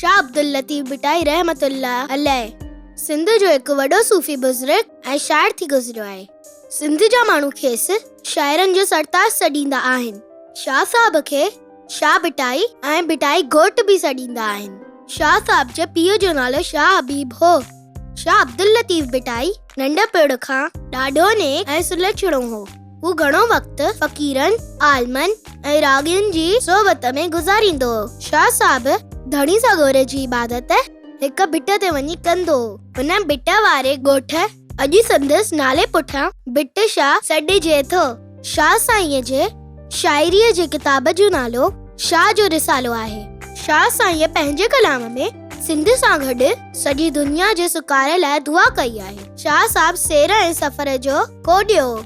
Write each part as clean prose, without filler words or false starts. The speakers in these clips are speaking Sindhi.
شاهه عبداللطيف ڀٽائي رحمة الله عليه سنڌ جو هڪ وڏو صوفي بزرگ ۽ شاعر ٿي گذريو آهي. سنڌ جا ماڻهو کيس شاعرن جو سرتاج سڏيندا آهن. شاهه صاحب کي شاهه ڀٽائي ۽ ڀٽائي گهوٽ به سڏيندا آهن. شاهه صاحب جي پيء جو نالو شاهه حبيب هو. شاهه عبداللطيف ڀٽائي ننڍپڻ کان ڏاڍو نيڪ ۽ سلڇڻو هو. هو گهڻو وقت فقيرن، عالمن ۽ راڳين جي صحبت ۾ گذاريندو هو. شاهه صاحب ڌڻي سڳوري جي عبادت هڪ ڀٽ تي وڃي ڪندو هو. ان ڀٽ واري ڳوٺ اڄ سندس نالي پٺيان ڀٽ شاهه سڏجي ٿو. شاهه سائينء جي شاعريء جي ڪتاب جو نالو شاهه جو رسالو آهي. شاهه سائينء پنهنجي ڪلام ۾ سنڌ سان گڏ سڄي دنيا جي سڪار لاء دعا ڪئي آهي. شاهه صاحب سير ۽ سفر جو ڪوڏيو هو.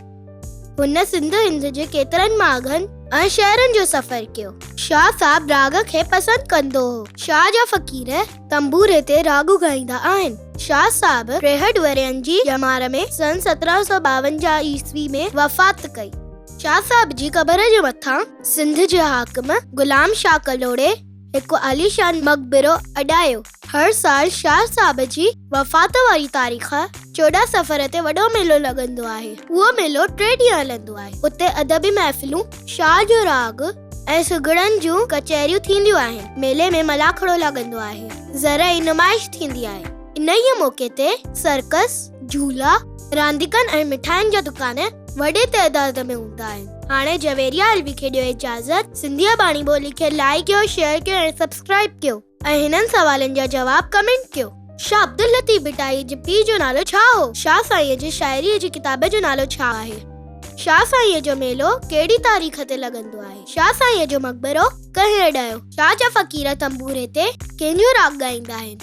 هن سنڌ هند جي ڪيترن ماڳن ۽ شهرن جو سفر ڪيو. شاهه صاحب راڳ کي پسند ڪندو هو. شاهه جا فقير تنبوري تي راڳ ڳائيندا آهن. شاهه صاحب 63 ورهين جي ڄمار ۾ سن 1752 عيسوي ۾ وفات ڪئي. شاهه صاحب جي قبر جي مٿان سنڌ جي حاڪم غلام شاهه ڪلهوڙي هڪ عاليشان مقبرو اڏايو. هر سال شاهه صاحب جي وفات واري تاريخ 14 صفر تي وڏو ميلو لڳندو آهي. اهو ميلو ٽي ڏينهن هلندو آهي. اتي ادبي محفلون، شاهه جو راڳ ۽ سگهڙن جون ڪچهريون ٿينديون آهن. ميلي ۾ ملاکڙو لڳندو آهي. زرعي نمائش ٿيندي آهي. انهيء موقعي تي سرڪس، جهولا، رانديڪن ۽ مٺاين جا دڪان وڏي تعداد ۾ هوندا آهن. هاڻي جويريا علوي کي ڏيو اجازت. سنڌي اباڻي ٻولي کي لائيڪ ڪيو، شيئر ڪيو ۽ سبسڪرائيب ڪيو. ۽ هنن سوالن جا جواب ڪمينٽ ڪيو. شاهه عبداللطيف ڀٽائيء جي پيء جو نالو ڇا هو؟ شاهه سائينء جي شاعريء جي ڪتاب جو نالو ڇا آهي؟ شاهه سائينء جو ميلو ڪهڙي تاريخ تي لڳندو آهي؟ شاهه سائينء جو مقبرو ڪنهن اڏايو؟ شاهه جا فقير تنبوري تي ڪنهن جو راڳ ڳائيندا آهن؟